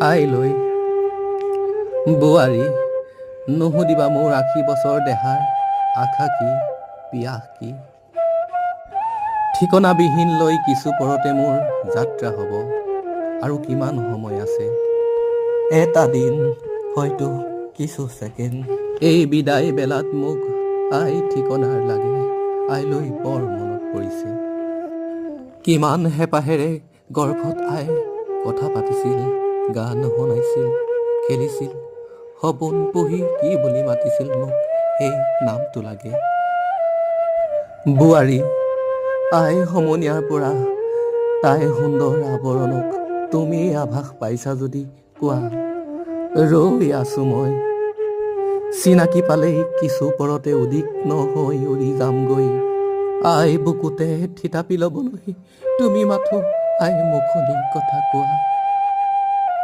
আইলৈ। বোৱাৰী, নুসুধিবা মোৰ 80 বছৰ দেহাৰ আশা কি, পিয়াহ কি। ঠিকনাবিহীন লৈ কিছু পৰতে মোৰ যাত্ৰা হ'ব। আৰু কিমান সময় আছে? এটা দিন, হয়তো কিছু ছেকেণ্ড। এই বিদায় বেলাত মোক আই ঠিকনাৰ লাগে। আইলৈ বৰ মনত পৰিছে। কিমান হেঁপাহেৰে গৰ্ভত আই কথা পাতিছিল, গান শুনাইছিল, খেলিছিল, সপোন পুহি কি বুলি মাতিছিল মোক, সেই নামটো লাগে। বোৱাৰী, আই সমনীয়াৰ পৰা তাই সুন্দৰ আৱৰণক তুমি আভাস পাইছা যদি কোৱা, ৰৈ আছো মই। চিনাকি পালেই কিছু পৰতে উদ্বিগ্ন হৈ উৰি যামগৈ আই বুকুতে থিতাপি ল'বলৈ। তুমি মাথো আই মুখনি কথা কোৱা।